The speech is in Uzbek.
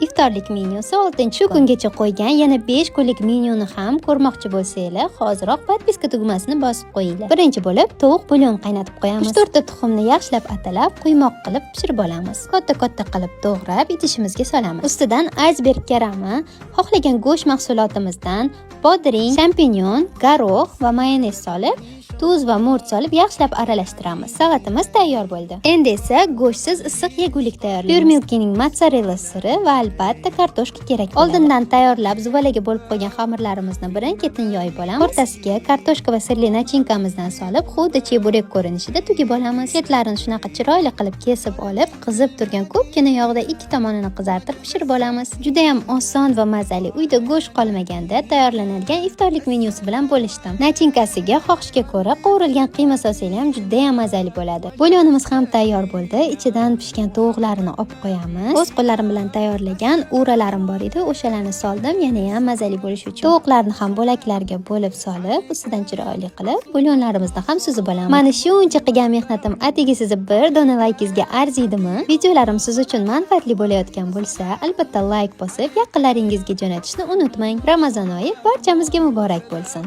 Iftorlik menyusi 6 shu kungacha qo'ygan yana 5 kunlik menyuni ham ko'rmoqchi bo'lsanglar, hoziroq подписка tugmasini bosib qo'yinglar. Birinchi bo'lib tovuq bulyon qaynatib qo'yamiz. 3-4 ta tuxumni yaxshilab atalab, quymoq qilib pishirib olamiz. Katta-katta qilib to'g'rab, idishimizga solamiz. Ustidan aysberg karami, xohlagan go'sht mahsulotimizdan bodring, shampinyon, горох va mayonez solib, tuz va murch solib, yaxshilab aralashtiramiz. Salatimiz tayyor bo'ldi. Endi esa go'shtsiz issiq yegulik tayyorlaymiz. Pure mozzarella siri va albatta kartoshka kerak bo'ladi. Oldindan tayyorlab, zuvalaga bo'lib qo'ygan xamirlarimizni birin-ketin yoyib olamiz. O'rtasiga kartoshka va sirli начинка mizdan solib, xuddi cheburek ko'rinishida tugib olamiz. Chetlarini shunaqa chiroyli qilib kesib olib, qizib turgan ko'pgina yog'da ikki tomonini qizartirib pishirib olamiz. Juda ham oson va mazali, uyda go'sht qolmaganda tayyorlanadigan iftorlik menyusi bilan bo'lishdim. Начинка siga xohishga ko'ra qovurilgan qiyma solsanglar ham juda ham mazali bo'ladi. Bulyonimiz ham tayyor bo'ldi. Ichidan pishgan tovuqlarni olib qo'yamiz. O'z qo'llarim bilan tayyorlagan uralarim bor edi, o'shalarni soldim, yana ham mazali bo'lishi uchun. Tovuqlarni ham bo'laklarga bo'lib solib, ustidan chiroyli qilib bulyonlarimizni ham suzib olamiz. Mana shuncha qilgan mehnatim atigi sizni bir dona laykingizga arziydimi? Videolarim siz uchun manfaatli bo'layotgan bo'lsa, albatta layk bosib, yaqinlaringizga jo'natishni unutmang. Ramazon oyi barchamizga muborak bo'lsin.